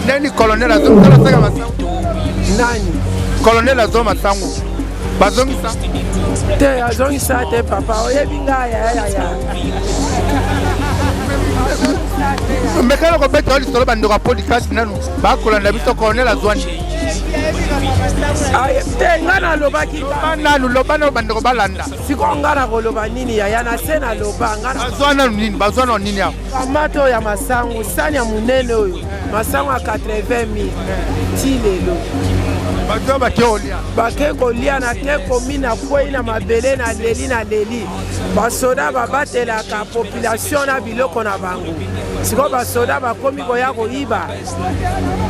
Nani colonel azongisaka masango? Nani? Colonel azwa masango. Bazongisa? Te, azongisa te papa, oyebi ngai yaya. Mekana kobeta lisolo bandeko ya podcast nanu bakolanda biso colonel azwani. Te, ngai nalobaki. Nanu loba nanu bandeko balanda. Sikoyo ngai nakoloba nini yaya na se naloba ngai. Bazwa nanu nini? Bazwa nanu nini awa? Kamata oyo ya masangu sani ya monene oyo masangu ya 80 000 ti lelo bato bake kolia bake kolia na te komi na kwei na mabele na leli na leli basoda babatelaka population na biloko na bango sikoyo basoda bakomi koya koyiba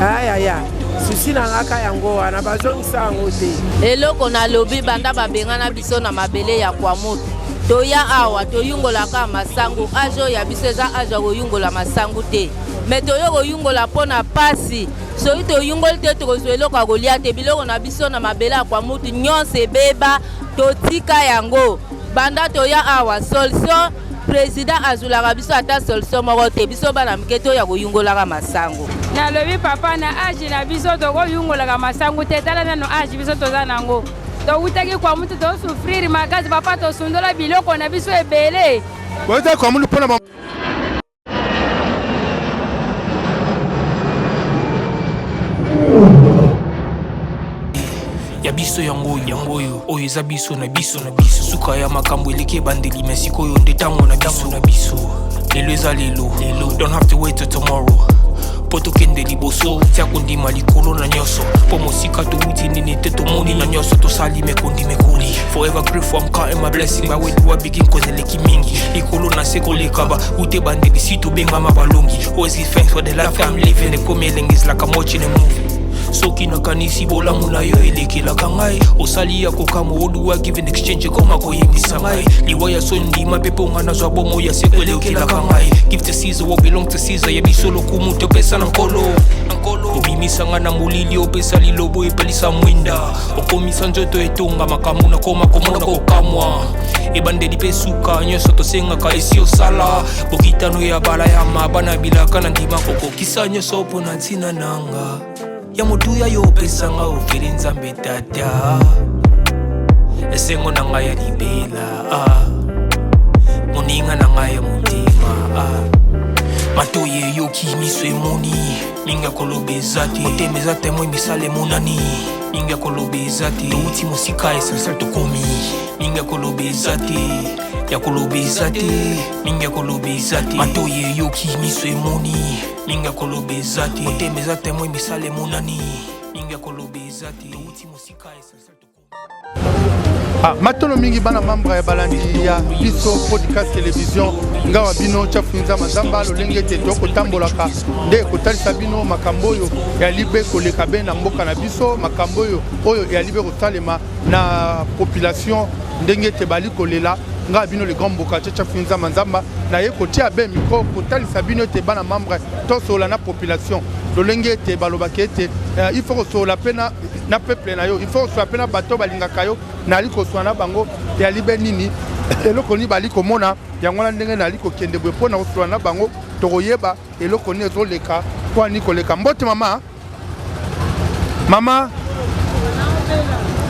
ayaya susi na ngaka yango wana bazongisa yango te eloko nalobi banda babengana biso na mabele ya kwamutu toya awa toyungolaka masangu age oyo ya biso eza age ya koyungola masangu te me toyo koyungola mpo na pasi soki toyungoli te tokozwa eloko ya kolia te biloko na biso na mabele ya kwamutu nyonso ebeba totika yango banda toya awa solution president azwilaka biso ata solution moko te biso bana mike toya koyungolaka masangu nalobi papa na age na biso tokoyungolaka masangu te tala nano age biso toza nango towutaki kwa mutu tosouffrir makasi papa tosundola biloko na biso ebele boyota kwa mutu mpona ya biso yango oyo yango oyo oyo eza biso na biso na biso suka ya makambo eleki ebandeli me sikoyo nde ntango na biso na biso lelo eza lelo lelo don't have to wait till tomorrow mpo tokende liboso tia kondima likolo na nyonso mpo mosika towuti nini te tomoni na nyonso tosali mekondi mekoli forever grateful I'm counting my blessing by where do I begin cause eleki mingi likolo na se koleka ba ute bandeli si tobengama balongi always give thanks for the life I'm living ekomi elengi is like I'm watching a movie soki nakanisi bolamu na yo elekelaka ngai osali ya kokamwa oduwa give in exchange ekoma koyembisa ngai liwa ya soni ndima mpe mpo ngai nazwa bomoi ya seko elekelaka ngai give to Caesar what belong to Caesar ya biso lokumu topesa na nkolo obimisa ngai na molili opesa lilobo epelisa mwinda okomisa nzoto etonga makambo nakoma komona kokamwa ebandeli mpe suka nyonso tosengaka esi osala bokitano ya bala ya maba na bilaka na ndima kokokisa nyonso mpo na ntina nanga ya motuya yo opesanga ofeli nzambe tata esengo na ngai ya libela ah. moninga na ngai ya motema ah. matoyi eyoki miso emoni mingi ya koloba eza te motema eza temwe misala emonani mingi ya koloba eza te touti mosika essentiel tokomi mingi ya koloba eza te ya koloba eza te mingi ya koloba eza te matoyi eyoki miso emoni mingi ya koloba eza te motema eza temwe misala emonani mingi ya koloba eza te touti mosika essentiel tokomi Ah, matono mingi bana membre ya balandi ya biso podcast television ngawa bino chafunza mazamba lolenge ete tokotambolaka nde kotalisa bino makambo oyo ya libe koleka be na mboka na biso makambo oyo oyo ya libe kosalema na population ndenge ete bali kolela ngai bino le grand mboka chacha funza manzamba naye kotia be micro kotalisa bino ete bana membre tosolola na population lolenge ete balobaka ete eh, il faut kosolola mpe na na peuple na yo il faut oswa mpe na bato balingaka yo nali koswa na bango eyali be nini eloko nini bali komona yango wana ndenge nali kokende boye mpo na koswa na bango tokoyeba eloko nini ezoleka mpo ani koleka mbote mama mama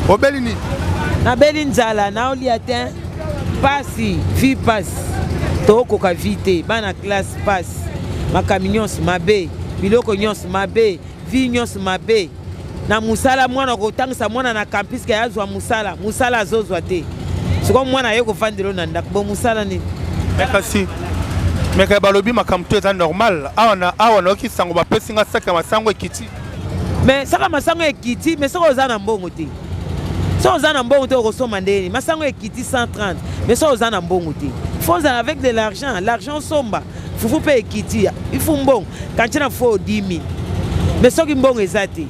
obeli nini nabeli nzala naolia te pasi vi pasi tokokoka vi te bana classe pasi makambo nyonso mabe biloko nyonso mabe vie nyonso mabe na mosala mwana kotangisa mwana na campus ke azwa mosala mosala azozwa te sikoyo mwana aye kofandelo na ndako bo mosala nini kasi meka balobi makambo to eza normal awa na awa nayoki sango bapesi nga saki ya masango ekiti me saka ya masango ekiti me soki oza na mbongo te soki oza na mbongo te okosomba ndeni masango ekiti 130 mais soki oza na mbongo te faut ozala avec de l'argent l'argent osomba fufu mpe ekiti ifu mbongo kanti na fufu oyo 10 000 mais soki mbongo eza te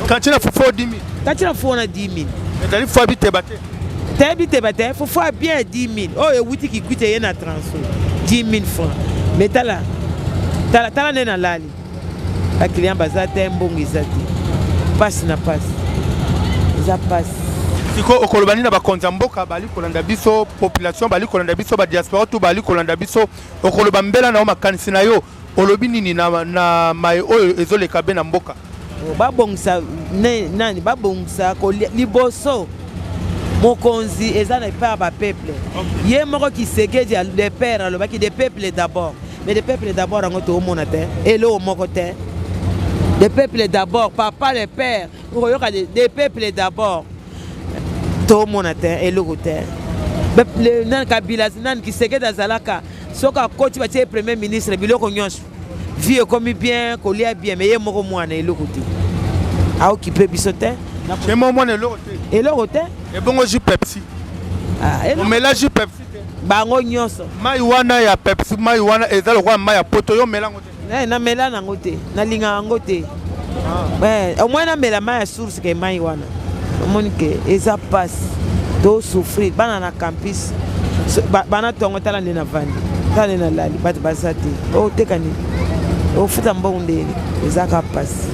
kanti na fufu oyo 10 000 kanti na fufu wana 10 000 ezali fufu ya biteba te te biteba te fufu ya bien 10 000 oyo ewuti kikwiti eye na transo 10 000 francs mais tala tala tala nde nalali baclient baza te mbongo eza te mpasi na mpasi eza mpasi sikoyo okoloba nini na bakonzi ya mboka bali kolanda biso population bali kolanda biso badiaspora tu bali kolanda biso okoloba mbela na yo makanisi na yo. Olobi nini na, na maye oyo ezoleka be na mboka? Oh, babongisa nani babongisa kolia liboso mokonzi eza na epai ya bapeuple okay. Ye moko Kisekedi de père alobaki de peuple d'abord, mais de peuple d'abord yango toomona te eloko moko te. De peuple d'abord, papa le père, okoyoka de peuple d'abord, toomona te eloko te. Nani Kabila, nani Kisekedi azalaka, soki akoti batie ye premier ministre, biloko nyonso, vie ekomi bien, kolia bien, mais ye moko mwana eloko te, aokipe biso te. Ye moko mwana eloko te? Eloko te. Ebongo jus Pepsi? Ah, omela jus Pepsi te? Bango nyonso. Mai wana ya Pepsi, mai wana eza lokola mai ya poto, yo omela yango te? Eh, namela nango te, nalingaka yango te. Ah. Au moins namela mai ya source ke mai wana. Omoni ke eza mpasi, tosouffrir, bana na campus bana ntongo, tala nde navandi, tala nde nalali, bato baza te, oteka nini, ofuta mbongo ndeni, ezaka mpasi.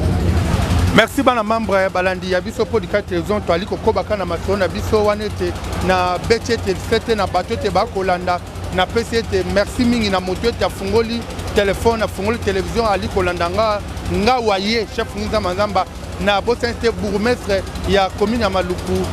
Merci bana membre ya balandi ya biso podcast télévision. Toali kokobaka na masolo na biso wana ete na beti ete sete na bato ete bakolanda. Napesi ete merci mingi na moto ete afungoli telefone, afungoli télévision, ali kolanda nga, nga wa ye chef Nzamba Nzamba. Na bosani te bourgmestre ya commune ya Maluku,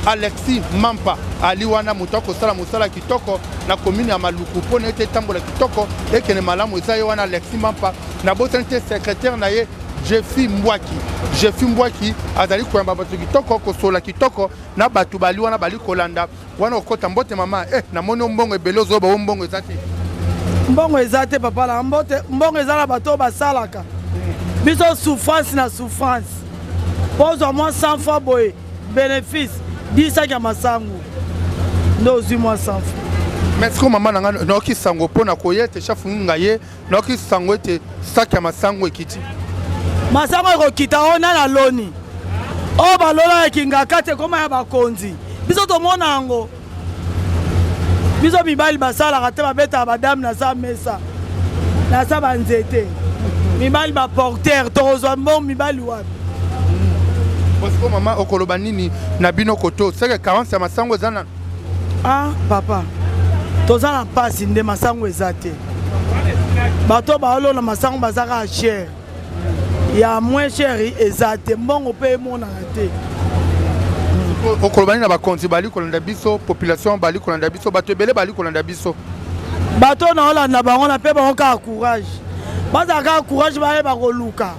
Alexis Mampa, ali wana, moto akosala mosala kitoko na commune ya Maluku mpona ete etambola kitoko, ekende malamu, eza ye wana Alexis Mampa. Na bosani te secrétaire na ye Jeffy Mbwaki. Jeffy Mbwaki azali koyamba bato kitoko, kosola kitoko na bato bali wana bali kolanda wana. Okota mbote mama. Namoni o mbongo ebele, ozoba o mbongo eza te? Mbongo eza te, papa na mbote. Mbongo eza na bato oyo basalaka. Biso souffrance na souffrance, mpo ozwa mwa 100 fois boye bénéfice, 10 saki ya masangu nde ozwi mwa 100 fois. Mais sikoyo mama na ngai, nayoki sango mpo na koya ete chef ngunga ye, nayoki sango ete saki ya masango ekiti. Masango ekokita oyo nani aloni? Oyo balona ya Kingakati ekoma ya bakonzi. Biso tomona yango. Biso mibali basalaka te, babetaka badame na sa mesa, na sa banzete. Mibali baporter, tokozwa mbongo mibali wapi? Sikoyo mama, okoloba nini na bino koto seke carence ya masango eza na? Ah papa, toza na mpasi nde masango eza te. Bato baolona masango baza kaka cher, ya moins cher eza te, mbongo mpe emonana te. Okoloba nini na bakonzi bali kolanda biso, population bali kolanda biso, bato ebele bali kolanda biso? Bato na olanda bango na mpe bango kaka courage, bazala kaka courage, bayeba koluka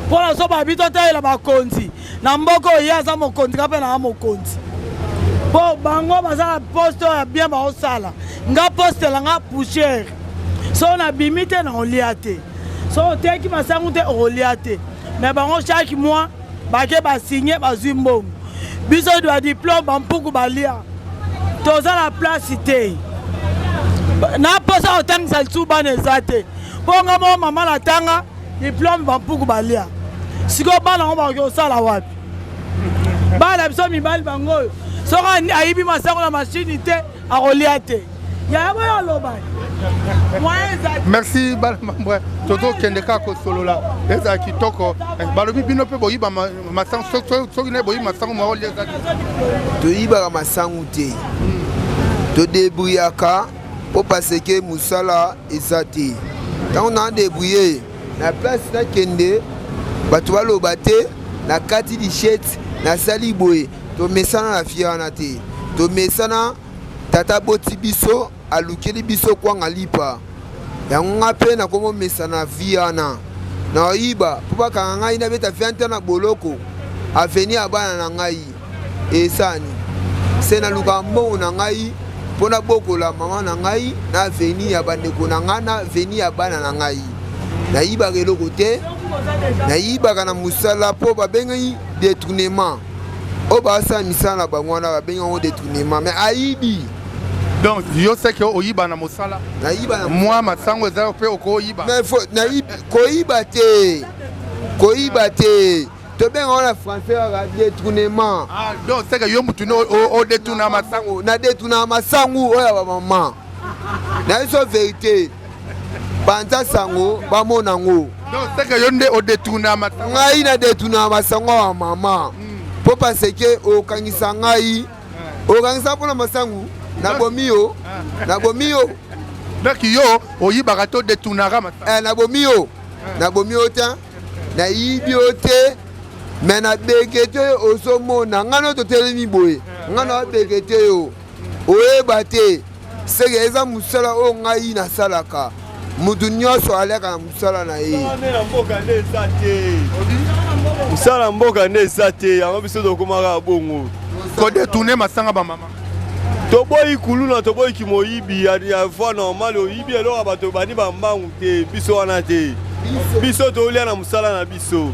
mpona so babi totalela bakonzi na mboka oyo. Ye aza mokonzi, nga mpe naa mokonzi, mpo bango baza na poste oyo ya bien baosala. Nga poste na nga poussière, so nabimi te na olia te, so oteki masangu te okolia te. Mais bango chaque mois bake basigne, bazwi mbongo. Biso badiplôme bampuku balia, toza na place te. Na mposa kotangisa lisusu bana eza te, mpo nga moko mama natanga diplôme, bampuku balia. Sikoyo bana yango bakoki kosala wapi? Bana biso mibali bango oyo, soki ayibi masango na mashini te, akolia te. Yaya boyo aloba moyen eza te. Merci bana mambwe. Tozokende kaka kosolola, ezala kitoko. Balobi bino mpe boyiba masango, soki naye boyiba masango mwa olia eza te? Toyibaka masangu te, todébrouillaka mpo parce que mosala eza te. Ntango na débrouille na place nakende, bato baloba te na kati lichete nasali boye. Tomesana na vie wana te, tomesana. Tata aboti biso, alukeli biso kwanga lipa yango, nga mpe nakomomesana na vie wana. Naoyiba mpo bakanga ngai, nabeta 20 ans na boloko, avenir ya bana na ngai esani se. Nalukaka mbongo na ngai mpo nabokola mama na ngai na avenir ya bandeko na ngai na avenir ya bana na ngai. Nayibaka eloko te, nayibaka na mosala mpo babengai détournement. Oyo basala misala na bango wana, babengi yango détournement, mais ayibi. Donc yo seke oyiba na mosala? Nayiba na mwa masango eza mpe okoyiba? Mais nayibi koyiba te, koyiba te. Tobenga wana français kaka détournement. Ah, donc seke yo mutu ne odétourna masango? Na détourna masangu oyo ya bamama na biso. Vérité, banza sango bamona yango. Donc seke yo nde odétourna masango? Ngai na détourna masango ya mama mpo parce que okangisa ngai, okangisa mpona masangu, nabomi yo, nabomi yo. Donc yo oyibaka to detournaka masango? Eh, nabomi yo, nabomi yo te, nayibi yo te, me na beke te. Ozomona ngai no totelemi boye, ngai na beke te, yo oyeba te seke eza mosala oyo ngai nasalaka. Mutu nyonso aliaka na mosala na ye. Na mboka nde eza te, mosala mboka nde eza te, yango biso tokomaka bongo. Kodetourne masanga bamama. Toboyi kuluna, toboyi kimoyibi ya voie normale. Oyibi eloko ya bato, bandi bambangu te, biso wana te, biso tolia na mosala na biso.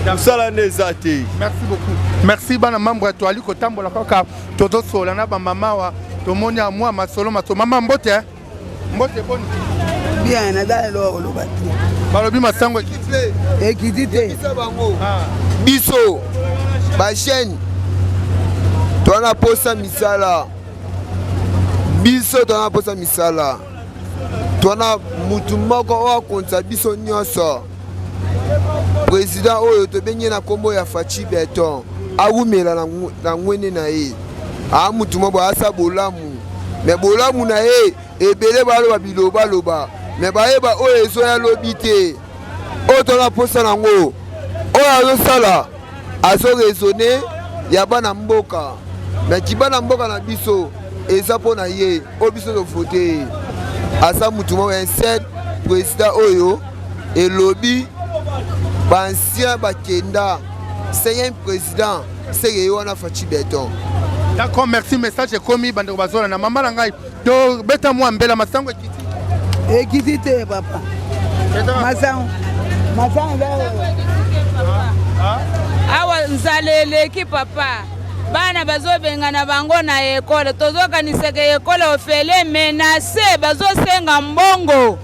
Mosala nde eza te. Merci beaucoup, merci. Bana membre, toali kotambola kaka, tozosola na bamama awa, tomoni ya mwa masolo masolo. Mama, mbote, mbote, boni? Bien, naza eloko koloba te. Balobi masango ekiti. Ekiti te. Biso bajeune toza na posa misala, biso toza na posa misala, toza na mutu moko oyo akonza biso nyonso, président oyo tobengi na nkombo ya Fatshi Béton, awumela na ngwene na ye. Aa mutu moko asa bolamu, me bolamu na ye ebele baloba bilobaloba, me bayeba oyo ezoya lobi te. Oyo toza posa nango, oyo azosala, azoraisonne ya bana mboka, me kibana mboka na biso eza mpo na ye oyo biso tovote ye. Aza mutu moko un seul président oyo elobi baancien bakenda, c'est un président seke ye wana Fatshi Béton. D'accord, merci. Message ekomi, bandeko bazola na mama na ngai. Tobeta mwa mbela, masango ekiti? Ekiti te papa, masango, masango. Awa nzala eleki papa, bana bazobengana bango na ekole, tozokanisaka ekole ofele, me na se bazosenga mbongo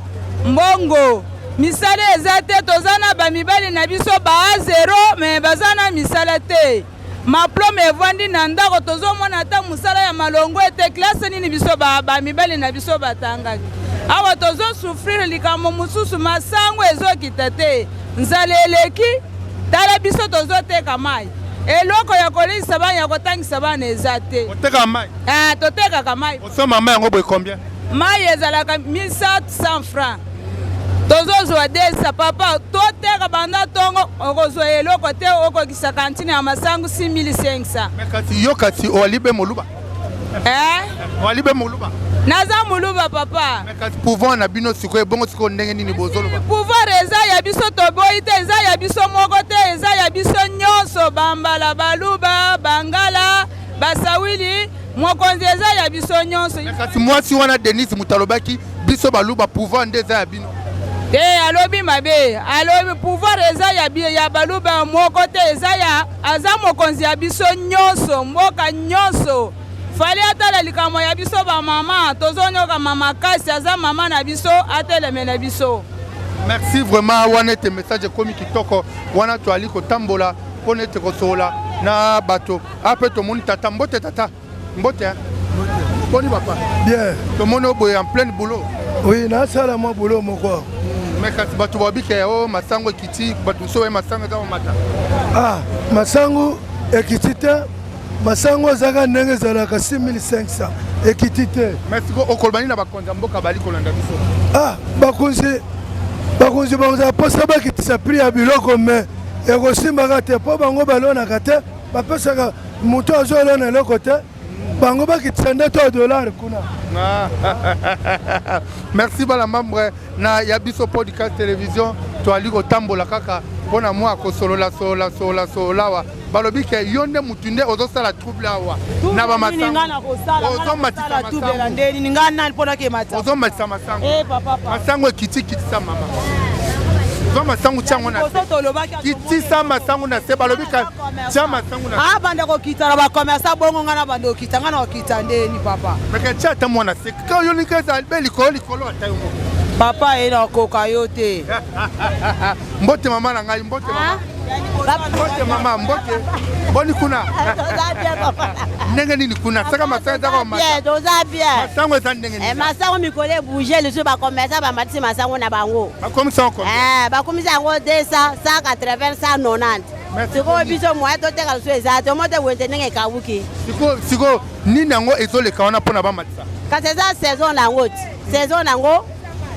mbongo. Misala eza te, toza na bamibali na biso baa zero, me baza na misala te, madiplôme evandi na ndako, tozomona ata mosala ya malongo ete classe nini biso bamibali na biso batangaki. Awa tozosouffrir likambo mosusu, masango ezokita te, nzala eleki. Tala biso tozoteka mai, eloko ya kolisa bana, ya kotangisa bana eza te. Oteka mai? Ah, totekaka mai. Osomba mai yango boye combien? Mai ezalaka 1700 francs, tozozwa desa papa. Toteka banda ntongo, okozwa eloko te, okokisa cantine ya masangu 6500. Me kasi yo, kasi oali be moluba? Eh? Oali be moluba? Naza moluba papa. Me kasi pouvoir na bino sikoyo ebongo sikoyo ndenge nini bozoloba? Pouvoir eza ya biso, toboyi te, eza ya biso moko te, eza ya biso nyonso, bambala, baluba, bangala, basawili, mokonzi eza ya biso nyonso. Kasi mwasi wana Denise moto alobaki biso baluba pouvoir nde eza ya bino. Te, alobi mabe, alobi pouvoir eza ya baluba moko te, eza ya aza mokonzi ya biso nyonso, mboka nyonso. Fali atala likambo ya biso bamama, tozonyokama makasi, aza mama na biso, atelemele biso. Merci vraiment. Wana ete message ekomi kitoko. Wana toali kotambola mpona ete kosolola na bato ape, tomoni tata. Mbote tata, mbote, boni papa? Bien. Tomoni oyo boye en pleine boulot. Oui, nasala mwa boulot moko. Mais kasi bato babike o masango ekiti, bato mosusu oye masango eza komata. Ah, masango ekiti te, masango ezalaka ndenge ezalaka 6500, ekiti te. Mais siko okoloba nini na bakonzi ya mboka bali kolanda biso? Ah, bakonzi, bakonzi bakozala mposa bakitisa prix ya biloko, mais ekosimbaka te mpo bango balonaka te, bapesaka moto azolona eloko te, bango bakitisa nde to dollar kuna. Merci. Bala membre na ya biso podcast télévision, toali kotambola kaka mpona mwa kosolola solola solola solola awa. Balobi ke yo nde mutu nde ozosala trouble awa na bamasangozomatisa. Masango, masango ekiti, kitisa mama, zwa masango, tiango na kitisa masango na se. Balobi tia masango na Abanda kokita na bacommerçant bongo, ngai na banda kokita, ngai na kokita ndeni papa? Meke tia ata mwana se ka yo linga ezala be likolo likolo, ata yo moko. Papa ye na kokoka yo te. Mbote mama na ngai, mbote mama, mbote mama, mbote. Boni kuna, ndenge nini kuna? Saka masango eza komata? Toza bien. Masango eza ndenge nini? Masango mikolo ebouge lisusu, bacommerçant bamatisi masango na bango. Bakomisa yango combien? Bakomisa yango 200, 180, 190. Sikoyo biso moya toteka lisusu eza te, omo te wenze ndenge ekawuki. Sikoyo nini yango ezoleka wana mpona bamatisa? Kasi eza saison na yango ti. Saison na yango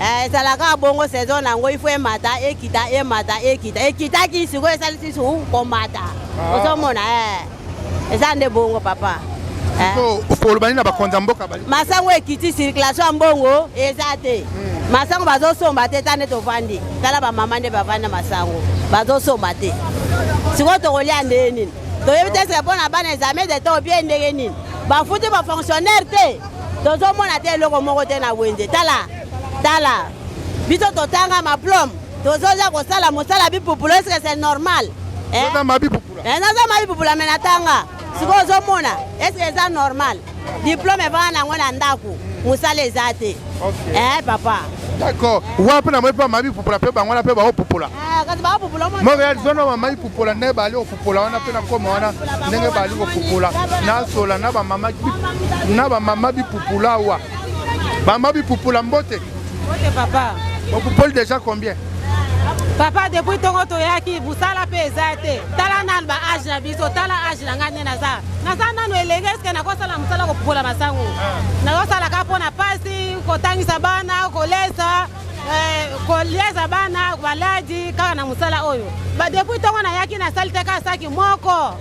eh, ezalaka bongo saison na yango ifo emata ekita emata ekita ekitaki sikoyo esali susu komata. Ah. Ozomona eh. Eza nde bongo papa. Eh. Oloba nini na bakonzi ya mboka bali? Masango ekiti circulation ya mbongo eza te. Masango bazosomba te ta nde tovandi. Tala bamama nde bavandi na masango bazosomba te. Sikoyo tokolia ndenge nini? Toyebi te seke mpo na bana examen de to bien ndenge nini? Bafuti ba fonctionnaire te. Tozomona te eloko moko te na wenze. Tala tala biso totanga maplome tozoza kosala mosala bipupula est-ce que c'est normal? Eh? Naza mabipupula me natanga. Sikoyo ozomona est-ce que eza normal? Diplome evanda nango na ndako, mosala eza te. Eh papa. D'accord. Wana mpe namoni mpe mama bipupola mpe bango wana mpe baopupola. Ah, kasi baopupola omona. Montréal zona mama bipupola ndenge bali kopupola wana mpe na koma wana ndenge bali kopupola nasola na bamama na bamama bipupula awa. Mama bipupula mbote. Mbote papa. Bopupoli déjà combien? Papa depuis ntongo toyaki mosala mpe eza te. Tala nanu ba age na biso, tala age na ngai nde naza. Naza nanu elenge eske nakosala mosala kopupola masango. Nakosala kaka mpo na pasi, kotangisa bana, kolesa eh, koliesa bana maladi kaka na mosala oyo. Ba depuis ntongo nayaki nasali te kaka saki moko.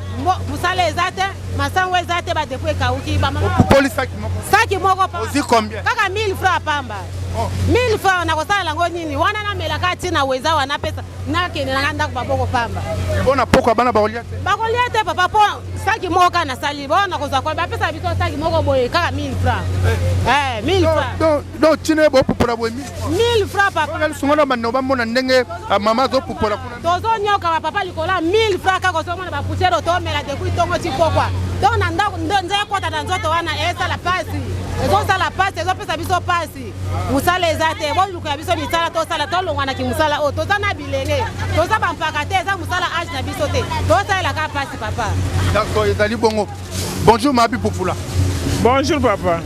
Mosala eza te, masango eza te, ba depuis ekauki. Ba mama Opupoli saki moko. Saki moko pamba. Ozwi combien? Kaka 1000 francs pamba. 1000 francs nakosala yango nini? Wana namelaka ntina wenza wana napesa nakende nanga ndako maboko pamba. Mpo na pokwa bana bakolia te? Bakolia te papa, mpo saki moko kaka nasali bo nakozwa kwa bapesa biso saki moko boye kaka 1000 francs. Eh, 1000 francs. Donc donc ntina ye bopupola boye 1000 francs. 1000 francs papa. Lisunga na bandeko bamona ndenge ah, mama azopupola kuna. Tozonyoka ba papa likolo ya 1000 francs kaka ozomona ba poussière tomela depuis tongo ti pokwa. Donc na ndako nze ekota na nzoto wana esala pasi. Ezosala pasi, ezopesa biso pasi. Mosala eza te, bolukela biso misala tosala, tolongwa na kimosala oyo. Toza na bilenge, toza bampaka te, eza mosala age na biso te. Tosalelaka pasi papa. D'accord, ezali bongo. Bonjour Mabi Pupula. Bonjour papa.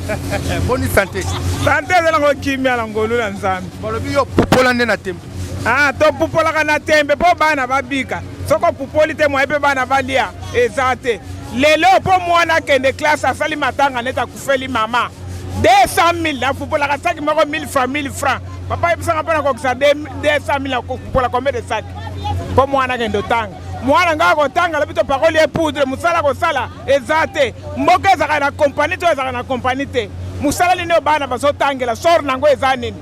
Boni santé. Santé eza nango kimia na ngolu na Nzambe. Balobi yo pupola nde na tembe. Ah, topupolaka na tembe mpo bana babika. Soki opupoli te moye mpe bana balia eza te. Lelo mpo mwana akende classe asali matanga neti akufeli mama 200 000 napupolaka saki moko 1000 francs 1000 francs. Papa yebisanga mpo nakokisa 200 000 nakopupola combien de saki mpo mwana akende otanga. Mwana ngai akotanga lobi topakoli ye poudre, mosala kosala eza te. Mboka ezalaka na kompani to ezalaka na kompani te. Mosala nini oyo bana bazotangela sort nango eza nini?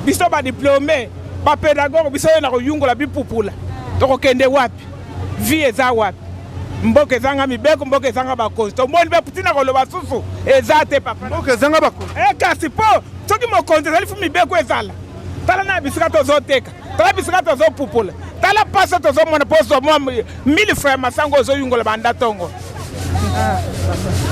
Biso ba diplome ba pedagogue biso oyo na koyungola bipupula tokokende wapi? Vie eza wapi? Mboka ezanga mibeko, mboka ezanga bakonzi. Tomoni mpe ntina koloba susu eza te papa. Mboka ezanga bakonzi. Eh, kasi mpo soki mokonzi ezali fu mibeko ezala. Tala na bisika tozoteka, tala bisika tozopupula, tala pasi tozomona mpo ozwa mwa 1000 francs ya masango ozoyungola banda tongo.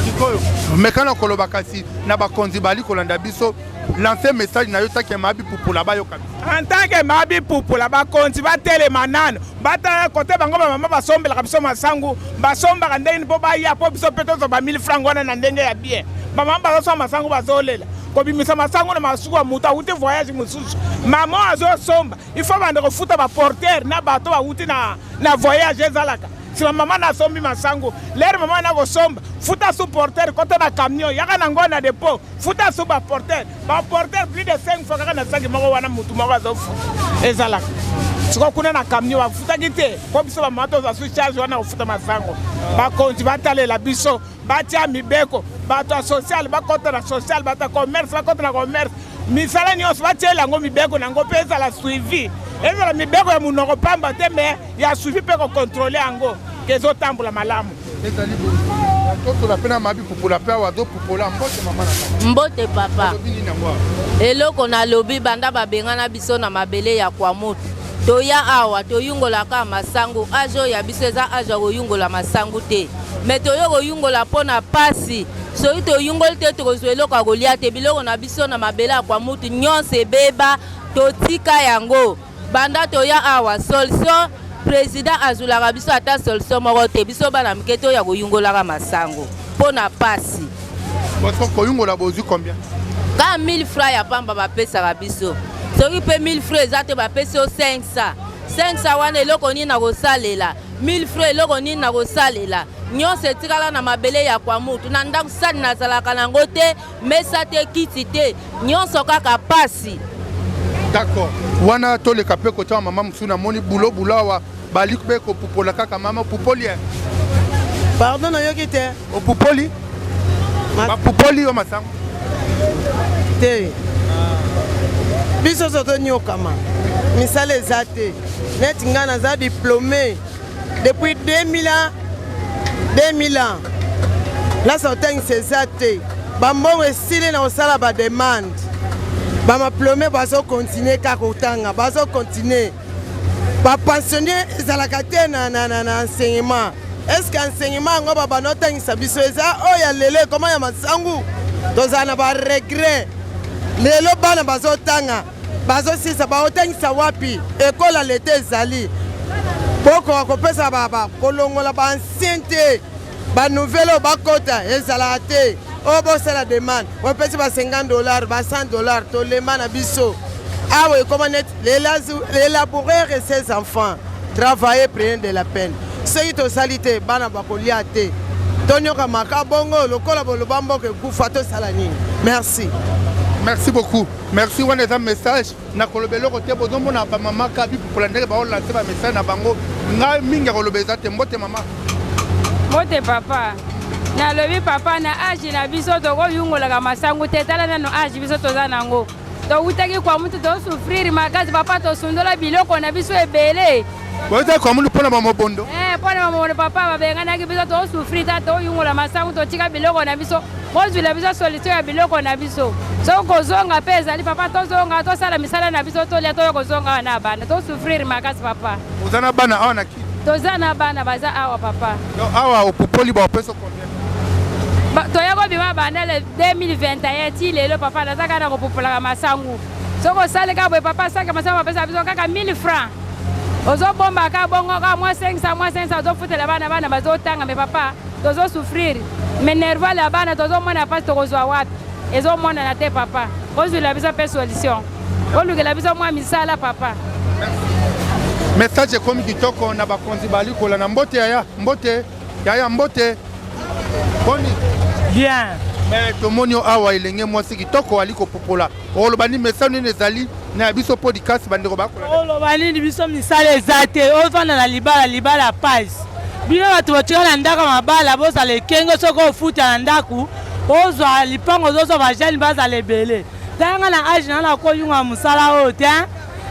Sikoyo mekana koloba kasi na bakonzi bali kolanda biso Lancer message na yo take mabi pupula bayoka biso. En tant que mabi pupula bakonzi batelema nano batala kote bango ba mama basombelaka biso masangu basombaka ndenge mpo baya mpo biso mpe tozwa ba 1000 francs wana na ndenge ya bien. Ba mama bazosomba masangu bazolela kobimisa masangu na masuwa moto awuti voyage mosusu mama azosomba il faut banda kofuta ba porteur na bato bawuti na, na voyage ezalaka nsima mama nasombi masangu lere mama nakosomba futa su porteur kota na camion yaka na ngo na depot futa su ba porteur ba porteur plus de 5 fois kaka na saki moko wana mutu moko azofuta ezalaka sikoyo kuna na camion bafutaki te mpo biso bamama tozwa su charge wana kofuta masango bakonzi batalela biso batia mibeko bato ya social bakota na social bato ya commerce bakota na commerce misala nyonso batiela yango mibeko na yango mpe ezala suivi ezala mibeko ya monoko pamba te mais ya suivi mpe kokontrole yango ke ezotambola malamu Ezali bongo. Totola pe na mabi pupola pe awa azo pupola mbote mama na ngai. Mbote papa. Olobi nini yango awa? Eloko nalobi banda babengana biso na mabele ya Kwamouth toya awa toyungolaka masangu age oyo ya biso eza age ya koyungola masangu te me toyo koyungola mpo na pasi soki toyungoli te tokozwa eloko ya kolia te biloko na biso na mabele ya Kwamouth nyonso ebeba totika yango Banda toya awa solution president azulaka biso ata solution moko te biso bana mike toya koyungolaka masango mpo na pasi. Boso koyungola bozwi combien? Ka 1000 francs ya pamba bapesaka biso soki mpe 1000 francs eza te bapesi yo 500 500 wana eloko nini nakosalela? 1000 francs eloko nini nakosalela nyonso etikala na mabele ya kwamutu na ndako sani nazalaka nango te mesa te kiti te nyonso kaka pasi. D'accord wana toleka mpe kotanga mama mosusu namoni bulo bulo awa bali mpe kopupola kaka mama opupoli eh? Pardon nayoki te. Opupoli? Bapupoli yo masango? Te. Biso so tonyokama misala eza te neti ngai naza diplome depuis 2000 ans 2000 ans place ya kotangisa eza te bambongo esili na kosala bademande bamaplome bazokontinue kaka kotanga bazokontinue bapensionnier ezalaka te na, na, na, na enseignement estce enseignement yango babanda otangisa biso eza oyo ya lelo ekoma ya masangu tozala na baregret lelo bana bazotanga bazosisa baotangisa wapi ekola leta ezali bokoka kopesa baba kolongola baancien te banouvelle oyo bakota ezalaka te oyo bosala demande bopesi ba 50 dollar ba 100 dollar tolemba na biso awa ekoma neti les laboureurs et ses enfants travailler prenez de la peine soki tosali te bana bakolia te tonyokamaka bongo lokola boloba mboka ekufa tosala nini merci merci beaucoup merci wana eza message na koloba eloko te bozomona bamama ka bipupola ndenge baolanse bamessage na bango ngai mingi ya koloba eza te mbote mama mbote papa nalobi papa na age na biso tokoyungolaka masangu te tala nano age biso toza nango towutaki kwa mutu tosouffrir makasi papa tosundola biloko na biso ebele boyetaki kwa mutu mpo na bamobondo eh, mpo na bamobondo papa babenganaki biso tosouffrir ta toyungola masangu totika biloko na biso bozwila biso solution ya biloko na biso soki kozonga mpe ezali papa tozonga tosala misala na biso tolia toya kozonga awa na bana tosouffrir makasi papa oza na bana awa na kini toza na bana baza awa papa awa opupoli baopesa combien toya kobima banda le 2021 ti lelo papa naza kaka na kopupolaka masangu soki osali kaka boye papa saki masangu bapesa biso kaka 1000 francs ozobomba kaka bongo kaka mwa 500 mwa 500 ozofutela bana bana bazotanga me papa tozo souffrir minerval ya bana tozomona mpasi tokozwa wapi ezomonana te papa ozwila biso mpe solution olukela biso mwa misala papa message ekomi kitoko na bakonzi bali kolanda mbote yaya mbote yaya mbote boni bien mais tomoni yo awa elenge mwasi kitoko ali kopopola oloba nini message nini ezali na ya biso podcast bandeko bakola oloba nini biso misala eza te ovanda na libala libala pasi bino bato botika na ndako ya mabala bozala ekenge soki ofuta na ndako ozwa lipango ozozwa bajeune bazala ebele tala nga na age na nga nakoyunga mosala oyo te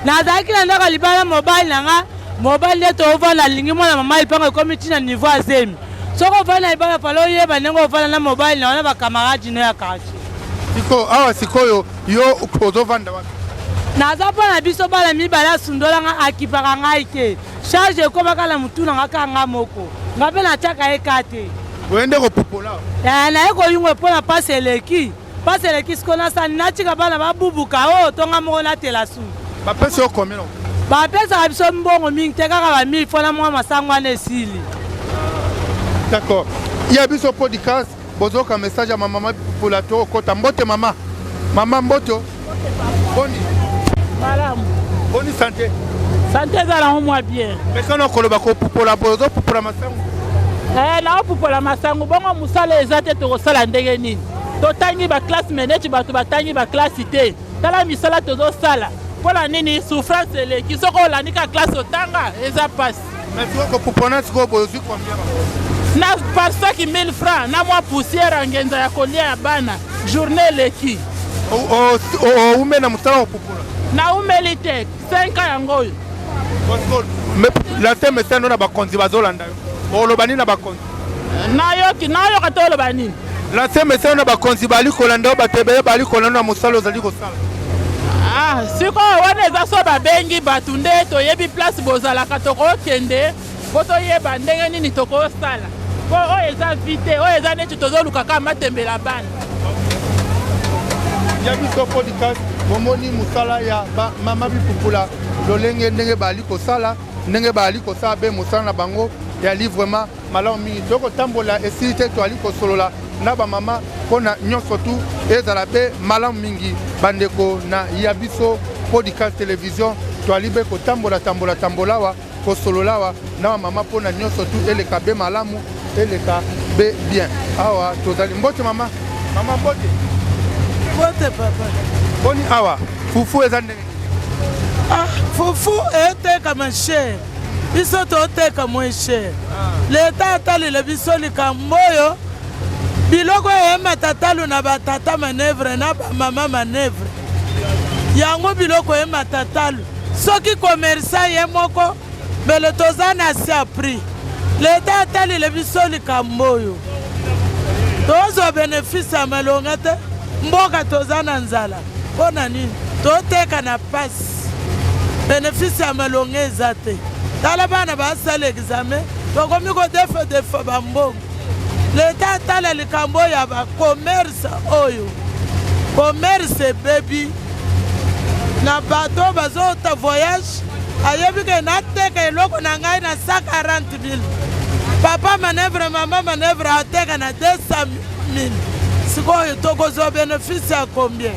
nazalaki na ndako ya libala mobali na nga mobali nde toovanda alingi mwana mama lipango ekomi ntina niveau ya zemi soki ovandi na libala fale oyeba ndenge ovanda na mobali na wana bakamaradi no ya quartier sikoyo awa sikoyo yo ozovanda wapi naza mpo na biso bana mibale asundola nga akipaka ngai te charge ekomaka na motu na nga kaka nga moko nga mpe natiaka ye ka te oye nde kopupola eh, naye koyungwa mpo na mpasi eleki mpasi eleki sikoyo nasani natika bana babubuka oyo oh, to nga moko natela su bapesi yo combien bapesaka biso mbongo mingi te kaka ba 1000 fo na mwa masango wana esili d'accord ya biso podcast bozoka message ya mama pula tokota mbote mama mama mboto boni malamu boni sante sante eza nango mwa bien mesana okoloba kopupola boye ozopupola masango eh, naopupola masango bongo mosala eza te tokosala ndenge nini totangi baklasse me neti bato batangi baklasse te tala misala tozosala mpo na nini souffrance eleki soki olandi ka classe otanga eza mpasi Mais sikoyo kopupona sikoyo boye ozwi combien? Na par sac 1000 francs na mwa poussière ya ngenza ya kolia ya bana journée eleki. Oume na mosala kopupola? Naumeli te 5 ans yango oyo. Lase mesano na bakonzi bazolanda yo oloba nini na bakonzi? Nayoki nayoka te oloba nini? Lance message na bakonzi bali kolanda yo, bato ebele bali kolanda na mosala ozali kosala. Ah, sikoyo wana eza so babengi bato nde toyebi place bozalaka, tokokende mpo toyeba ndenge nini tokosala, mpo oyo eza vi te, oyo eza neti tozoluka kaka matembela bana ya biso podcast. Bomoni mosala ya bamama bipupula lolenge ndenge bali kosala, ndenge bali kosala be mosala na bango ya livrement Malamu mingi toyei kotambola esili te, toali kosolola na bamama mpo na nyonso tu ezala mpe malamu mingi. Bandeko na ya biso podcast television, toali mpe kotambola tambola tambola awa kosolola awa na bamama mpo na nyonso tu eleka be malamu eleka be bien awa tozali mbote mama mama mbote mbote papa boni awa fufu eza ndenge ah, fufu etekama cher biso toteka moins cher ah. leta atalela biso likambo oyo biloko emata talo na batata manevre na bamama manevre yango biloko emata talo soki commerçant ye moko mbele toza na se ya prix leta atalele biso likambo oyo tozwa benefice ya malonga te mboka toza na nzala mpo na nini toteka na pasi benefice ya malonga eza te tala bana basala examen tokomi kodefadefa bambongo leta atala likambo oyo ya bacommerce oyo commerce ebebi na bato bazota voyage ayebi ke nateka eloko na ngai na 140 000 papa manevre mama manevre ateka na 200 000 sikoyo tokozwa benefice ya combien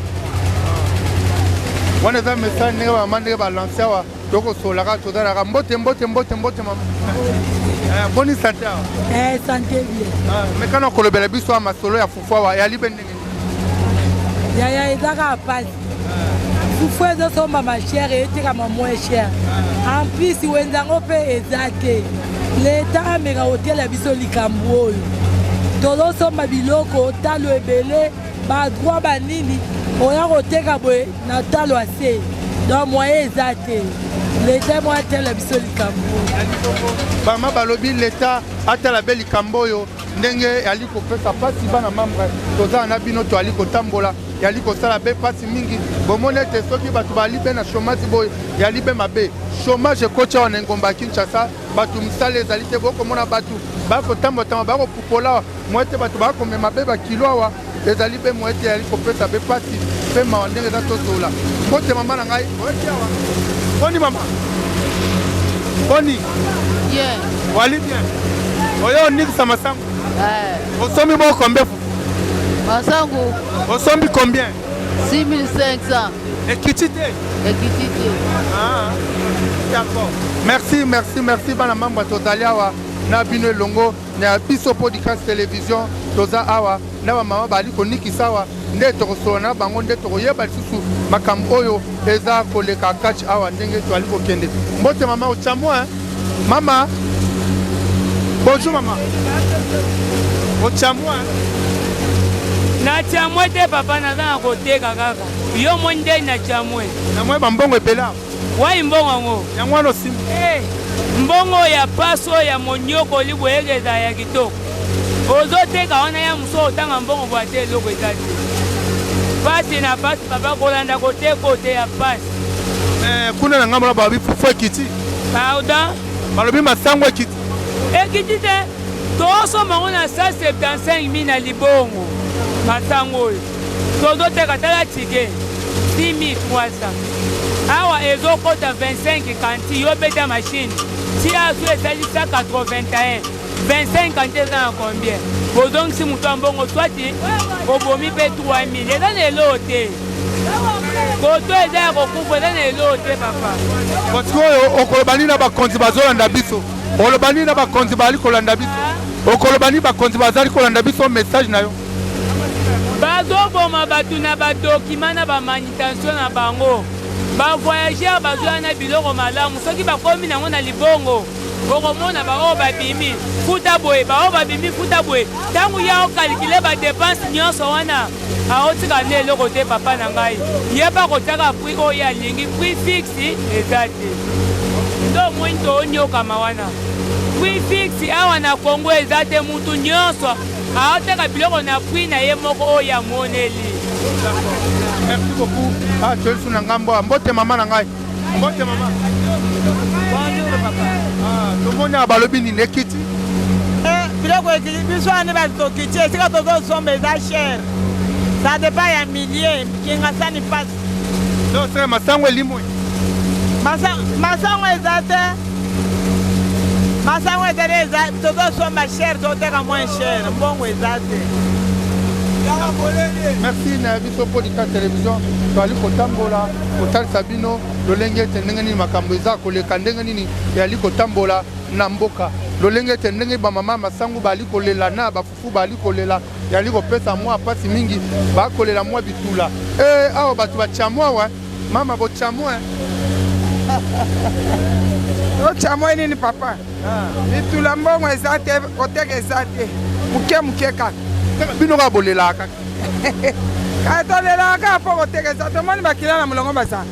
wana eza message ndenge bamama ndenge balanse awa tokosolaka tozalaka mbote mbote mbote mbote mama eh, boni sante awa eh, sante bien ah, mekana kolobela biso ya masolo ya fufu awa eyali be ndenge yaya eza kaka mpasi fufu ezosombama cher etekama moins cher en plus wenze yango mpe eza te leta ameka kotiela biso likambo oyo tozosomba biloko talo ebele badroit banini oya koteka boye na talo ya se donc moyen eza te leta mwa atala biso likambo bama balobi leta atala be likambo oyo ndenge yali kopesa mpasi bana membre tozala na bino toali kotambola yali kosala be mpasi mingi bomoni ete soki bato bali be na chômage boye yali be mabe chômage ekoti awa na engomba ya kinshasa bato misala ezali te bokomona bato bakotambolatamba bakopupola awa moye te bato bakomema be bakilo awa ezali be moye te yali kopesa be mpasi mpe mawa ndenge eza tozola mbote mama na ngai oyaki awa boni mama boni bien wali bien oyo onikisa masangu eh. osombi bo combien masangu osombi combien 6500 ekiti te ekiti te ah, d'accord merci merci merci bana mambo tozali awa na bino elongo na biso podcast television toza awa na bamama bazali konikisa awa nde tokosolola na bango nde tokoyeba lisusu makambo oyo eza koleka kati awa ndenge toali kokende mbote mama ochamwa mama bonjour mama ochamwa na chamwe te papa naza na koteka kaka yo moni nde na chamwe namwe bambongo ebela Wayi mbongo yango? Yango wana osimbi. Eh, mbongo ya paso ya monyokoli boyeke ezala ya kitoko. Ozoteka wana ya mosusu otanga mbongo bwa te eloko eza te. Pasi na pasi papa kolanda koteka ote ya pasi. Eh, kuna na ngambo na balobi fufu ekiti. Pardon? Balobi masango ekiti. Ekiti te. Tosomba yango na 175 000 na libongo masango oyo. Tozoteka tala ticket 6300 awa ezokota 25 kanti yo beta machine tia su esali 181 25 kanti eza na combien bozongisi moto ya mbongo swati obomi mpe 3000 eza na eloo te koto eza ya kokufa eza na eloo te papa sikoyo okoloba nini na bakonzi bazolanda biso oloba nini na bakonzi bazali kolanda biso okoloba nini bakonzi bazali kolanda biso message na yo Bazoboma bato na ba document na ba manutention na bango. Ba voyageurs bazoya na biloko malamu, soki bakomi nango na libongo okomona baoyo babimi futa boye, baoyo babimi futa boye. Ntango ye aokalkile ba depense nyonso wana aotika nde eloko te. Papa na ngai, ye mpe akotiaka prix oyo ye alingi, prix fixe eza te. Nde omoni toonyokama wana, prix fixe awa na Congo eza te, mutu nyonso Aoteka biloko na prix na ye moko oyo amoneli. Merci beaucoup. Ah, toyesu na ngambo awa. Mbote mama na ngai. Mbote mama. Bonjour papa. Ah, tomoni awa balobi nini ekiti? Eh, biloko ekiti biso wana bato tokiti esika tozosomba eza cher. Ça dépend ya millier kingasani pasi. Non, c'est masango elimwe. Masango eza te. Masango ezali eza tozosomba cher toteka moins cher mbongo eza te. Merci na biso Podcast Television toali kotambola kotalisa bino lolenge ete ndenge nini makambo eza koleka ndenge nini eyali kotambola na mboka lolenge ete ndenge bamama masangu baali kolela na bafufu baali kolela yali kopesa mwa mpasi mingi bakolela mwa bitula e awa bato bachamwa awa mama bochamwa ochamwa nini papa bitula mbongo eza te koteka eza te moke moke kaka bino kaka bolelaka kaka tolelaka kaka mpo koteka eza te omoni bakila na molongo baza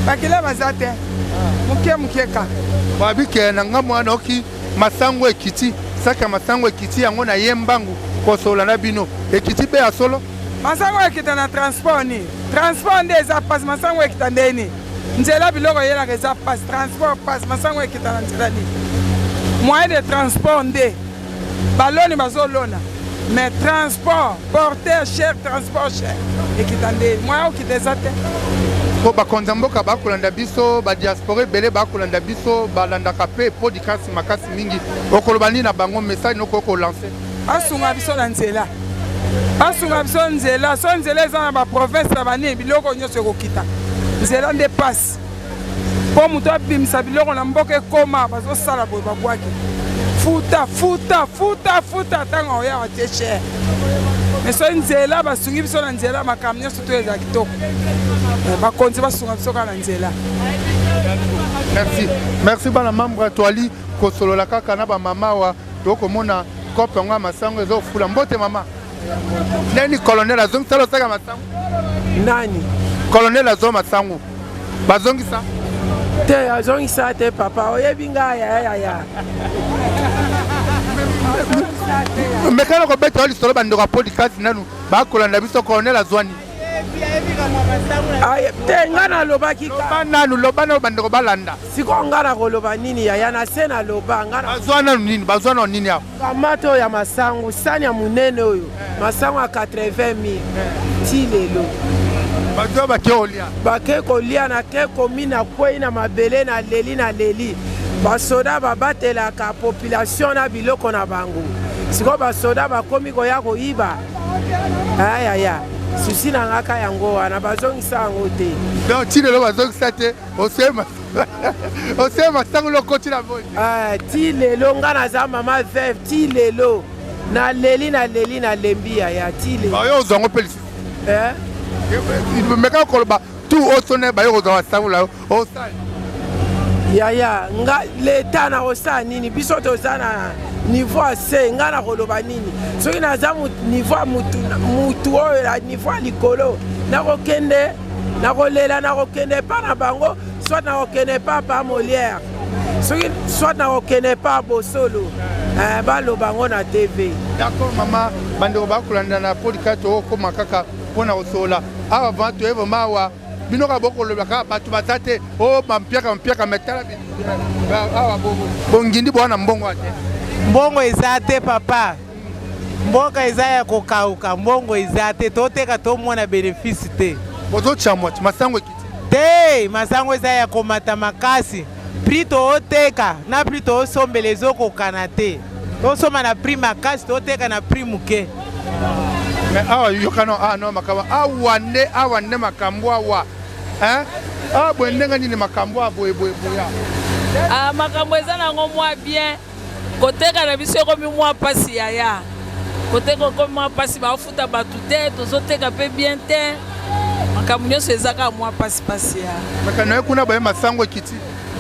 bakila baza te moke moke kaka babike na ngambo wana oki masango ekiti saki ya masango ekiti yango na ye mbangu kosolola na bino ekiti be ya solo masango ekita na transport nini transport nde eza mpasi masango ekita nde nini nzela biloko eyelaka eza mpasi transport mpasi masango ekita na nzela nini moyen de transport nde baloni bazolona mais transport porteur cher transport cher ekita nde moyen okita eza te po bakonzi ya mboka bakolanda biso badiaspora ebele bakolanda biso balandaka mpe podcast makasi mingi okoloba nini na bango message nokoki kolanse asunga biso na nzela asunga biso nzela so nzela eza na baprovince na banini biloko nyonso ekokita nzela nde pasi mpo moto abimisa biloko na mboka ekoma bazosala boye babwaki futa futa futa futa ntango oya atie cher mais soki nzela basungi biso na nzela makambo nyonso to ezala kitoko eh, bakonzi basunga biso kaka na nzela merci merci bana membre toali kosolola kaka na bamama awa tokomona kope yango ya masango eza ofula mbote mama nani colonel azongisa losaka masango nani colonel azwa masango bazongisa te azongisa te papa oyebi ngai yayaya mekana kobeta yo lisolo bandeko ya podcast nanu bakolanda biso colonel azwani te ngai nalobaki loba nanu loba nanu bandeko balanda sikoyo ngai nakoloba nini yaya na se naloba ngai bazwa nanu nini bazwa nanu nini awa Kamata oyo ya masangu sani ya munene oyo masangu ya 80 000 ti lelo bato bake kolia bake kolia na ke komi na kwei na mabele na leli na leli basoda babatelaka population na biloko na bango sikoyo basoda bakomi koya koyiba ayaya susi na ngaka yango wana bazongisa yango te donc ti lelo bazongisa te osema osema ntango lokoti na moi ah, ti lelo nga naza mama veuve ti lelo naleli naleli nalembi yaya ti lelo ah, yo ozwa yango mpe lisusu eh? meka koloba tu osone baye kozwa masango na yo osali yaya nga leta nakosala nini biso toza na niveau ya se nga nakoloba nini soki naza niveau ya mutu oyo na niveau ya likolo nakokende nakolela nakokende epa na bango soit nakokende epa pa molière soki soit nakokende epa bosolo eh, baloba yango na tv d'accord mama bandeko bakolanda na podcast okoma kaka mpo na kosolola awa vraimen toye vraimen awa bino kaka bokoloba kaka bato baza te o oh, bampiaka mpiaka me tala awa bongindi bowana mbongo te mbongo eza te papa mboka eza ya kokauka mbongo eza te toteka tomona benefice te bozotya mwati masango ekiti te masango eza ya komata makasi prix tooteka na prix toosombela ezokokana te tosomba na prix makasi toteka na prix moke mais awa yokano awa ah, no makambo awa nde awa nde makambo awa hein ah boye ndenge nini makambo awa boye boye boya ah, makambo eza nango mwa bien Koteka na biso ekomi mwa pasi yaya, koteka ekomi mwa pasi, bafuta bato te, tozoteka mpe bien te, makambo nyonso eza kaka mwa pasi pasi ya makambo naye kuna baye masango ekiti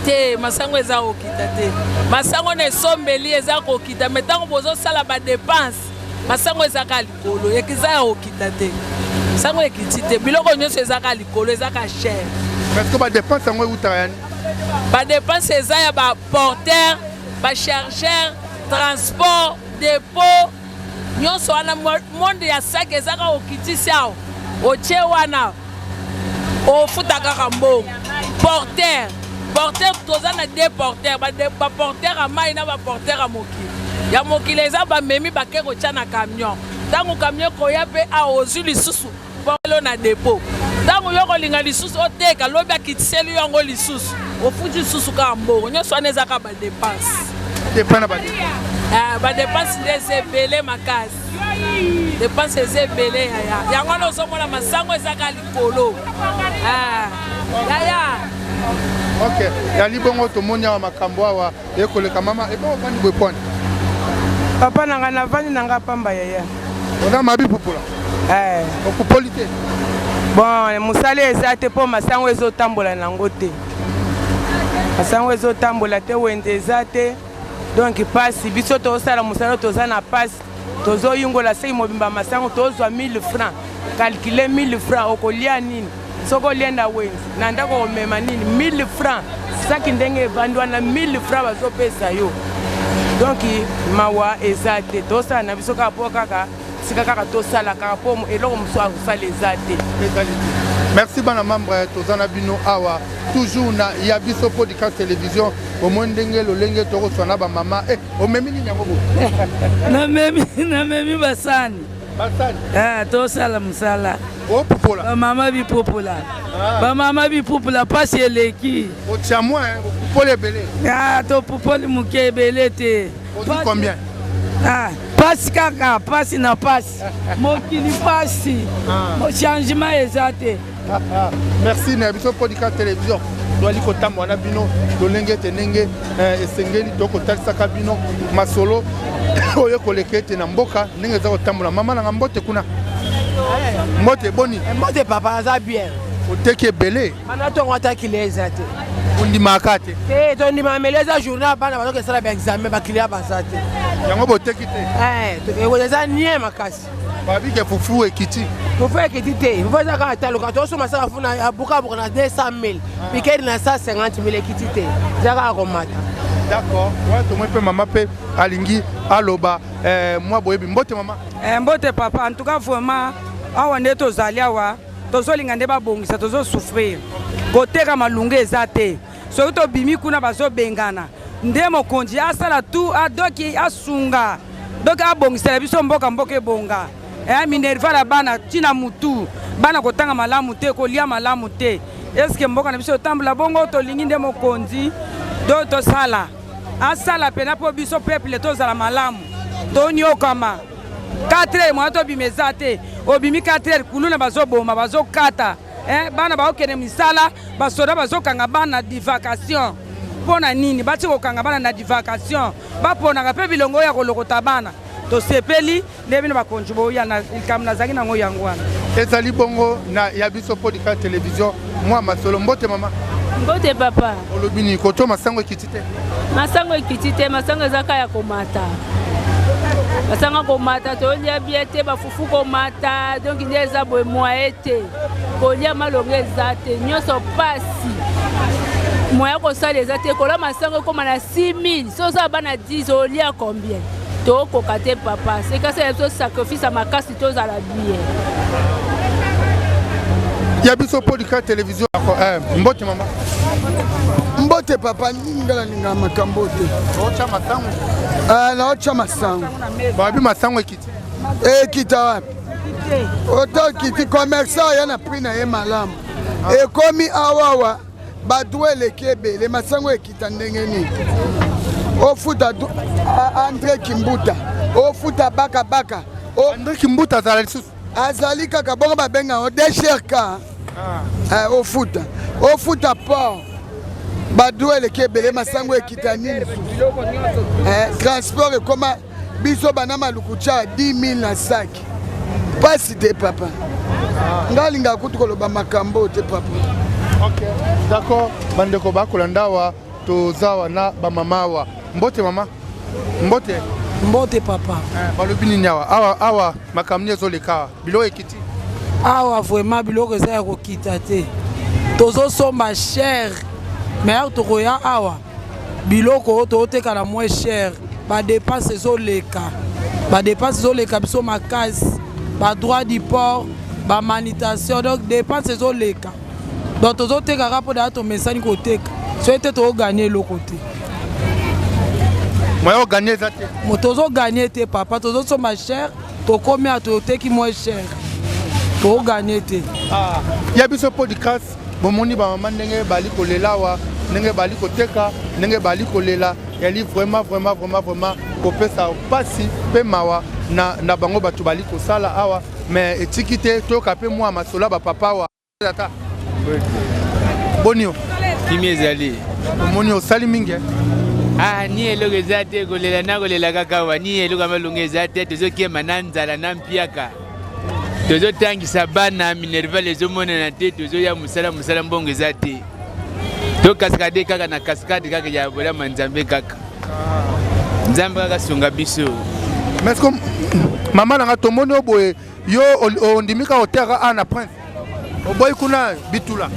te masango eza kokita te masango na esombeli eza kokita me ntango bozosala badepense masango eza kaka likolo eza ya kokita te masango ekiti te biloko nyonso eza kaka likolo eza kaka cher parce que badepense yango eutaka yani badepense eza ya ba porteur ba chargeur transport depot nyonso wana monde ya sac eza kaka okitisi awa otie wana ofuta kaka mbongo porteur porteur toza na deux porteur baporteur ya mai na baporteur ya mokili ya mokili eza bamemi bake kotya na camion ntango camion ekoya mpe awa ozwi lisusu Polo na depot. Ntango yo kolinga lisusu oteka, lobi akitiseli yo yango lisusu, ofuti lisusu kaka mbongo. Nyonso wana eza kaka ba dépenses. Dépend na ba dépenses. Eh, badepense nde eza ebele makasi depense eza ebele yaya yango wana ozomona masango ezaka likolo eh, yaya ok yali bongo tomoni awa makambo awa ekoleka mama ebongo ofandi boye pwani papa na ngai navandi na ngai pamba yaya oza mabi pupula eh. okupoli te bon mosala eza te mpo masango ezotambola nango te masango ezotambola te wenze eza te donc pasi biso tozosala mosala toza na pasi tozoyingola seki mobimba masango tozwa 1000 francs calcule 1000 francs okolia nini soki olie na wenze na ndako okomema nini 1000 francs saki ndenge evandi wana 1000 francs bazopesa yo donc mawa eza te tosala na biso kaka mpo kaka sika kaka tosala kaka mpo eloko mosusu akosala eza te merci bana membre toza na bino awa toujours na ya biso podcast télévision omoni ndenge lolenge tokoswa na bamama eh, omemi nini yango bo namemi namemi basani basani eh, tosala mosala opopola bamama bipopola ah. bamama bipupula mpasi eleki otya mwa opupoli ebele ah, topupoli moke ebele te ozwi combien ah, pasi kaka pasi na pasi mokili pasi ah. changement eza te merci na biso podika télévision toali kotambola na bino lolenge ete ndenge eh, esengeli tokotalisaka bino masolo oyo ekoleka ete na mboka ndenge eza kotambola mama nanga mbote kuna mbote boni eh, mbote papa aza bien oteki ebele bana ntongo ata kile eza te ondimaka te te tondimaka mele eza journal bana bazoki esala baexamen bakiliya baza te yango boteki te eh, eza nie makasi babike fufu ekiti fufu ekiti te fufu eza kaka taluka tosomba saka fufu na abukabuka na 200 000 pikeli na 150 000 ekiti te eza kaka komata d'accord wana tomoni mpe mama mpe alingi aloba eh, mwa boyebi mbote mama eh, mbote papa en tout cas vraiment awa nde tozali awa tozolinga nde babongisa tozosouffrir koteka malunga eza te soki tobimi kuna bazobengana nde mokonzi asala tu adoki asunga doki abongisela biso mboka mboka ebonga eh, minerval ya bana ntina mutu bana kotanga malamu te kolia malamu te eske mboka na biso etambola bongo tolingi nde mokonzi do tosala asala mpena mpo biso peuple tozala malamu toniokama 4 heures mwana tobima eza te obimi 4 heures kuluna bazoboma bazokata eh, bana baokende misala basoda bazokanga bana divacation mpo na nini bati kokanga bana na divacation baponaka mpe bilongo oyo ya kolokota bana tosepeli nde bino bakonzi boya na likambo nazalaki nango yango wana ezali bongo na ya biso podika television mwa masolo mbote mama mbote papa olobi nini koto masango ekiti te masango ekiti te masango eza kaka ya komata masango komata tolia bie te bafufu komata donk nde eza boye mwaye te kolia malonga eza te nyonso pasi moya kosala eza te kola masango ekóma na 6000 so oza bana 10 olia combien tokoka te papa sekasala biso sacrifice ya makasi tozala bien ya biso podika télévision eh, mbote mama mbote papa nini nga nalingaka makambo te otya masango eh, naotya masango babi masango ekiti ekita wapi ota okiti commerçant aya na prix na ye malamu ekomi awawa badroit eleki ebele masango ekita ndenge nini ofuta andre kimbuta ofuta bakabaka andre kimbuta azala lisusu azali kaka bongo babenga yango dgrk ah. eh, ofuta ofuta port badroit eleki ebele masango ekita nini eh, transport ekoma biso bana maluku tya 10 000 na saki mpasi te papa ngai alingaka kutu koloba makambo te papa ok d'accord bandeko bakolanda awa toza awa na bamama awa mbote mama mbote mbote papa eh, balobi nini awa awa awa makambo nini ezoleka awa biloko ekiti awa vraiment biloko eza ya kokita te tozosomba cher mais tokoya awa biloko oyo toteka na moins cher badepense ezoleka badepense ezoleka biso makasi badroit du port bamanutention donc depense ezoleka donc tozoteka kaka mpo daya tomesani koteka soki te tokoganye eloko te moyen oganye eza te tozoganye te papa tozosomba cher tokomi a toteki moins cher tokoganye te ah, ya biso podcast bomoni bamama ndenge bali kolela awa ndenge bali koteka ndenge bali kolela yali vraiment vraiment vraiment vraiment kopesa mpasi mpe mawa na, na bango bato bali kosala awa mais etiki te toyoka mpe mwa masolo ya bapapa awa ata boni yo kimi ezali omoni osali mingi eh? Ah, ni eloko eza te kolela na kolela kaka awa ni eloko ya malonga eza te tozokema na nzala na mpiaka tozotangisa bana minerval ezomonana te tozoya mosala mosala mbongo eza te tokaskade kaka na kaskade kaka ya bolama nzambe kaka nzambe kaka sunga biso mais mama nanga tomoni yo boye yo ondimi kaka oteyaka a na prince oboyi kuna bitula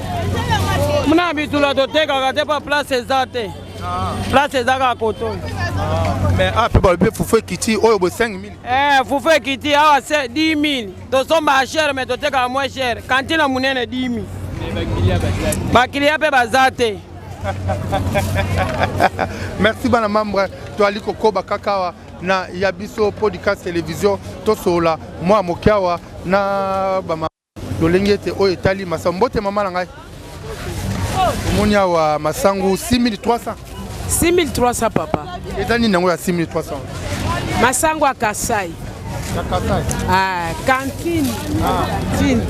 muna bitula totekaka te mpo place eza te ah. place eza kaka koto ah. mais awa mpe balobi fufu ekiti oyo boye 5000 eh, fufu ekiti awa 10000 tosombaka cher mais totekaka moins cher kantine monene 10000 bakiliya mpe baza te merci bana membre toali kokoba kaka awa na ya biso podcast television tosolola mwa moke awa na bama lolenge ete oyo etali masangu mbote mama na ngai omoni awa masangu 6300 6300 papa eza nini yango ya 6300 masangu ya kasai ya kasai ah, kantine ah. kantine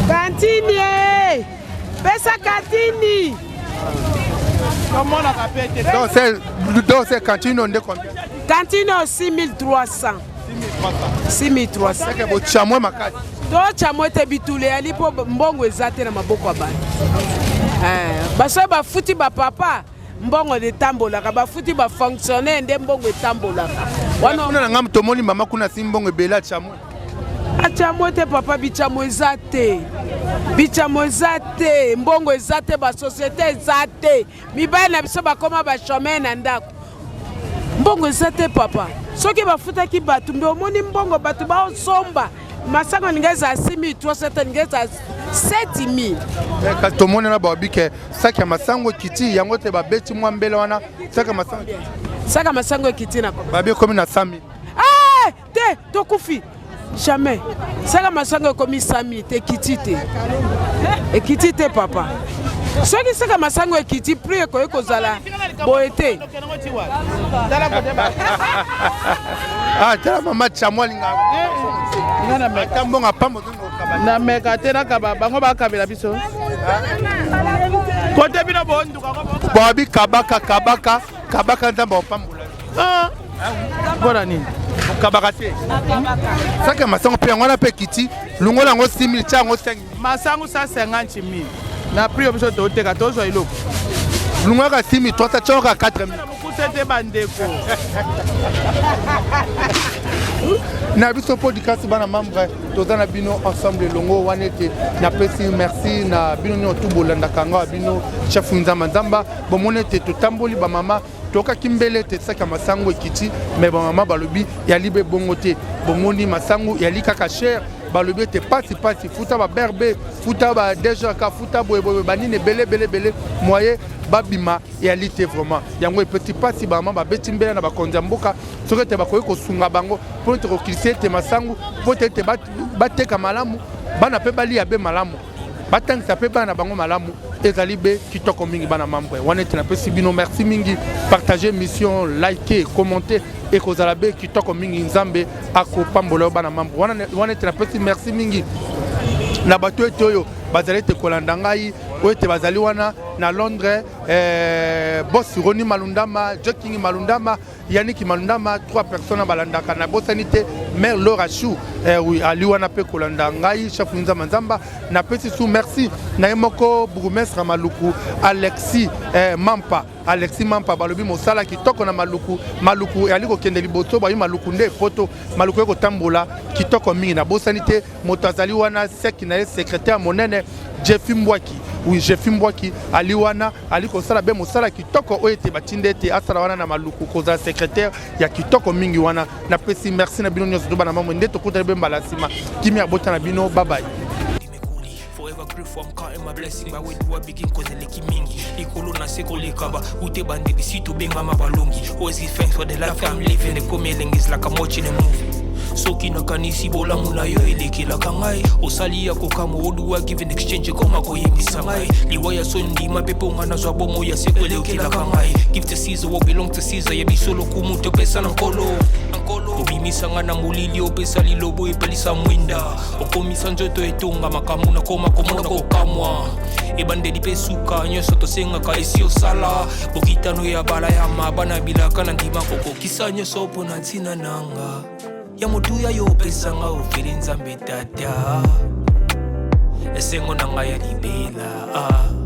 kantine eh! pesa kantine tomonaka mpe te donc c'est kantine nde combien kantine 6300 6300 botya mwa makasi totya mwa te bitula eyali mpo mbongo eza te na maboko ya bato eh, basoki bafuti bapapa mbongo etambolaka bafuti bafonctionnaire nde mbongo etambolaka wana na ngambo tomoni mama kuna asi mbongo ebele atya mwa atya mwa te papa bityamo eza te bityamo eza te mbongo eza te basosiete eza te mibali na biso bakoma bachomere na ndako mbongo eza te papa soki bafutaki bato mbe omoni mbongo bato baosomba masango elingi ezala 6300 te elingi ezala 7000 eh, kasi tomoni na babi ke saki ya masango ekiti yango te babeti mwa mbele wana saki ya masango saki ya masango ekiti na babi ekomi na 100000 eh, te tokufi jamais saka masango ekomi 100000 te ekiti te ekiti te papa soki saka masango ekiti prix ekoki kozala boye te ah, tala mama chamwa alingaka ata mbongo apamba nameka te nakaba bango bakabela biso kote bino bonduka babi kabaka kabaka kabaka nzambe opambola ah. mpona nini okabaka te saki ya masango mpe yango wana mpe ekiti longola yango 6000 tia yango 5 masango 150 000 na prix oyo biso toteka tozwa eloko longolaka 6300 tia kaka 4000 mokuse te bandeko na biso podcast bana membre toza na bino ensemble elongo wana ete napesi merci na bino nyonso tu bolandaka yango ya bino chef nzamba nzamba bomoni ete totamboli bamama tokaki mbele ete saki ya masango ekiti me bamama balobi yali be bongo te bomoni masango yali kaka cher balobi ete pasi pasi futa ba brb futa ba dgrk futa boyeboye banini ebele ebele ebele moye babima eyali te vraiment yango epeti pasi bamama babeti mbela na bakonzi ya mboka soki ete bakoki kosunga bango mpo ete kokilisa ete masangu mpo ete ete bateka malamu bana mpe baliya be malamu batangisa mpe bana na bango malamu ezali be kitoko mingi bana membre wana ete napesi bino merci mingi partage mission like commente ekozala be kitoko mingi nzambe akopambola yo bana membre wana ete napesi merci mingi na bato ete oyo bazali ete kolanda ngai oyo ete bazali wana na londres eh, boss roni malundama joking malundama Yannick Malundama trois personnes balandaka na bosani te mère Laura Chou eh, oui ali wana pe kolanda ngai chef Nzamba Nzamba na pesi sous merci na ye moko bourgmestre Maluku Alexis eh, Mampa Alexis Mampa balobi mosala kitoko na Maluku Maluku ali kokende liboso bayi Maluku nde poto Maluku ekotambola kitoko mingi na bosani te moto azali wana seki na ye secrétaire monene Jeffy Mbwaki oui Jeffy Mbwaki ali wana ali kosala be mosala kitoko oyo ete batinda ete asala wana na maluku kozala secrétaire ya kitoko mingi wana napesi merci na bino nyonso to bana mamwe nde tokutani be mbala nsima kimia abota na bino babaye Forever grateful, I'm counting my blessing. But where do I begin? Cause eleki mingi. Likolo na se koleka ba ute bandeli si tobengama balongi. Always give thanks for the life I'm living. Ekomi elengi is like I'm watching a movie. Soki nakanisi bolamu na yo elekelaka ngai. Osali ya kokamwa oduwa give and exchange ekoma koyebisa ngai. Liwa ya soni ndima mpe mpo nga nazwa bomoi ya seko elekelaka ngai. Give to Caesar what belong to Caesar ya biso lokumu topesa na nkolo. Obimisa nga na molili opesa lilobo epelisa mwinda. Okomisa nzoto etonga makambo nakoma komona kokamwa. Ebandeli mpe suka nyonso tosengaka esi osala. Bokitano ya balayama bana bilaka na ndima kokokisa nyonso mpo na ntina nanga. Ya motuya yo opesanga ofele nzambe tata. Esengo na ngai ya libela. Ah.